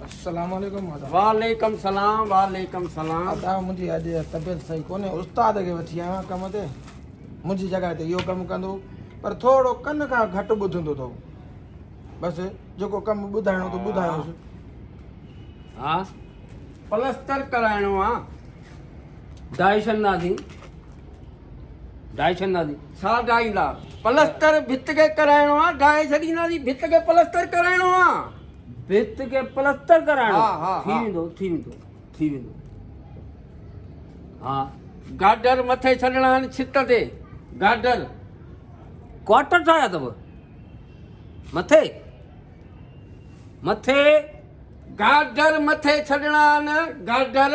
السلام عليڪم ادا. وعليڪم سلام وعليڪم سلام. ادا منهنجي اڄ طبيعت صحيح ڪونهي استاد کي وٺي آيو آهيان ڪم تي منهنجي جڳهه تي اهو ڪم ڪندو پر ٿورو ڪن کان گهٽ ٻڌندو اٿو بس جيڪو ڪم ٻڌائڻو ته ٻڌايوس. ها پلستر ڪرائڻو آ. ڊاهي ڇڏنداسين ڊاهي ڇڏنداسين. ڇا ڊاهيندا؟ پلستر ڀت کي ڪرائڻو آ ڊاهي ڇڏينداسين ڀت کي پلستر ڪرائڻو آ. ڀت کي پلستر ڪرائڻو ها ها ٿي ويندو ٿي ويندو ٿي ويندو ها. گاڊر مٿي ڇڏڻا آهن ڇت تي گاڊر. ڪوارٽر ٺاهيا اٿو مٿي مٿي. گاڊر مٿي ڇڏڻا آهن گاڊر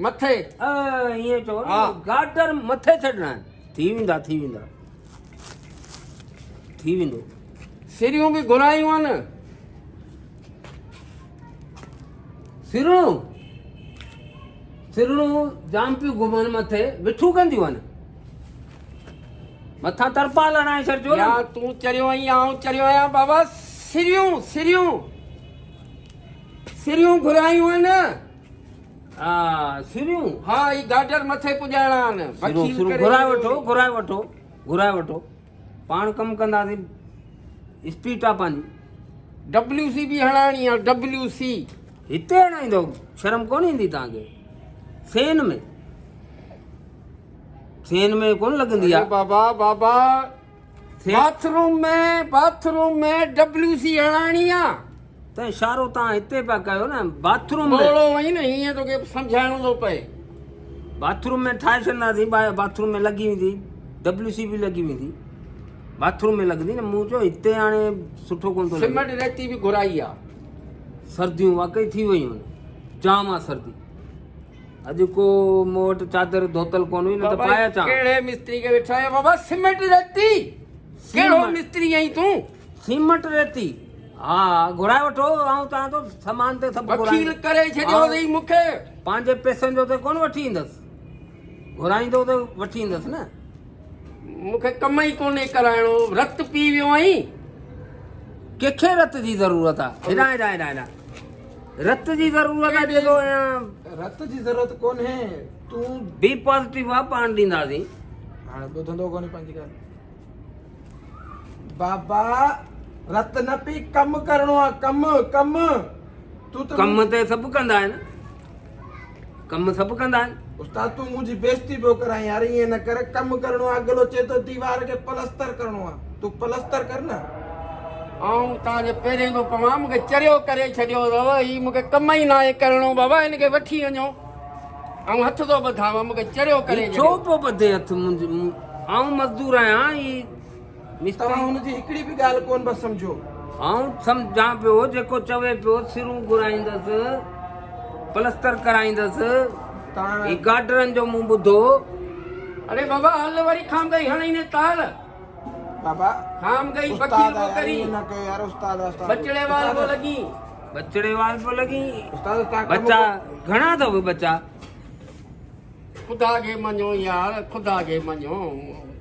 مٿي. ائين چئو نه گاڊر مٿي ڇڏڻا آهن ٿي ويندا ٿي ويندا ٿي ويندو. سريون به گهرايون آهن. سرڻو سرڻو جام پيون گهمن مٿي وٺون ڪنديون آهن مٿان ترپال هڻائي ڇڏجو نه. يا تون چريو آهين يا آئون چريو آهيان بابا سريون سريون سريون گهرايون آهن. ها سريون. ها هي گاڊر مٿي پڄائڻا آهن. سريون سريون گهرائي وٺو گهرائي وٺو گهرائي وٺو. پاڻ ڪم ڪنداسين اسپيڊ آ پنهنجي. ڊبليو سي به هڻائڻي آ ڊبليو سي. هتي هڻائيندو شرم ڪونه ايندي توهان کي سين ۾ سين ۾ ڪونه لڳندي آ. بابا بابا bathroom ۾ bathroom ۾ W C هڻائڻي آ. ته اشارو توهان هتي پيا ڪيو نه باٿ روم ۾. ٻوڙو آهين نه هيئن توکي سمجهائڻو ٿو پئي. باٿ روم ۾ ٺاهي ڇڏنداسين باٿ روم ۾ لڳي ويندي ڊبليو سي به لڳي ويندي باٿ روم ۾ لڳندي نه مون چيو هتي هاڻي سٺو ڪونه ٿو لڳي. سيمنٽ ريتي به گهرائي آ. سرديون واقعي ٿي ويون آهن جام آ سردي اڄ ڪو مون وٽ چادر ڌوتل ڪونه هئي نه ته پائي اچان. ڪهڙي مستري کي ويٺا آهيو بابا سيمنٽ ريتي ڪهڙو مستري آهين تون. سيمنٽ ريتي ها گهرائي وٺو آئون چوان ٿو سامان ته سڀ گهرائي وڪيل ڪري ڇڏيو اٿئي مون کي. پنهنجي پئسن جو ته ڪونه وٺي ايندس گهرائيندو ته وٺي ايندس نه. مون کي ڪم ئي ڪونهي ڪرائڻو رت پي ويو آهين. ڪنهن کي رت جي ضرورت آ هيڏانهن هيڏانهن هيڏانهن رت جي ضرورت آ جيڪو رت جي ضرورت ڪونهي تون بي پازيٽو آ پاڻ ڏينداسين. هاڻي ٻڌندو ڪونهي پنهنجي ڳالهه. بابا رت نه پي ڪم ڪرڻو آ ڪم ڪم تون ته ڪم ته سڀ ڪندا آهن ڪم سڀ ڪندا آهن. استاد تون منهنجي بيعزتي پيو ڪرائين يار ائين نه ڪر ڪم ڪرڻو آ اڳلو چئي ٿو ديوار کي پلستر ڪرڻو آ تون پلستر ڪر نه. آئون توهان جي پيرين ٿو پوان مون کي چريو ڪري ڇڏيو اٿو هي مون کي ڪم ئي ناهي ڪرڻو بابا هن کي وٺي وڃو آئون هٿ ٿو ٻڌانو مون کي چريو ڪري ڇو ڇڏيو. پيو ٻڌين هٿ منهنجي آئون مزدور آهيان هي مستري. توهان هن جي هڪڙي به ڳالهه ڪونه پيا سمجهو. آئون سمجهان پيو جيڪو چوي پيو سرون گهرائيندس پلستر ڪرائيندس هي گاڊرن جو مون ٻڌو. اڙي بابا هل وري خام گئي هڻئي نه تار. بابا خام گئي استاد وڪيل پيو آهي ڪرين. ائين نه ڪيو يار استاد آهي استاد. ٻچڙي وال پيو لڳين. ٻچڙي وال پيو لڳين. استاد تان ڪم ٻچا گهڻا اٿو ٻچا. خدا کي مڃو يار خدا کي مڃو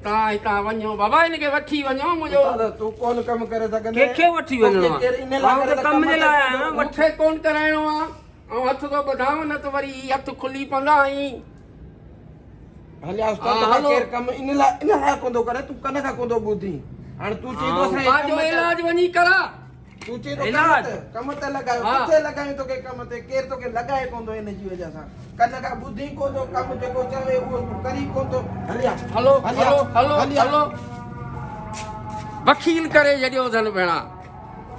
تان هتان وڃو بابا هن کي وٺي وڃو منهنجو. استاد تون ڪون ڪم ڪري سگهندين. ڪنهن کي وٺي وڃڻو آ آئون ته ڪم جي لاء آيو آهيان. مون کي ڪون ڪرائڻو آ آئون هٿ ٿو ٻڌانو نه ته وري هي هٿ کلي پوندا ۽. هليا استاد توکان ڪير ڪم ان لاء ان لاء ڪون ٿو ڪري تون ڪن کان ڪون ٿو ٻڌين هاڻي تون چئين ٿو اسان کي پنهنجو علاج وڃي ڪرا. تون چئين ٿو ڪم تي ڪم تي لڳايو ڪٿي لڳايون توکي ڪم تي ڪير توکي لڳائي ڪون ٿو ان جي وجه سان ڪن کان ٻڌين ڪون ٿو ڪم جيڪو چوي اهو تون ڪرين ڪون ٿو هليا هلو هلو هلو هلو وڪيل ڪري ڇڏيو اٿن ڀيڻا.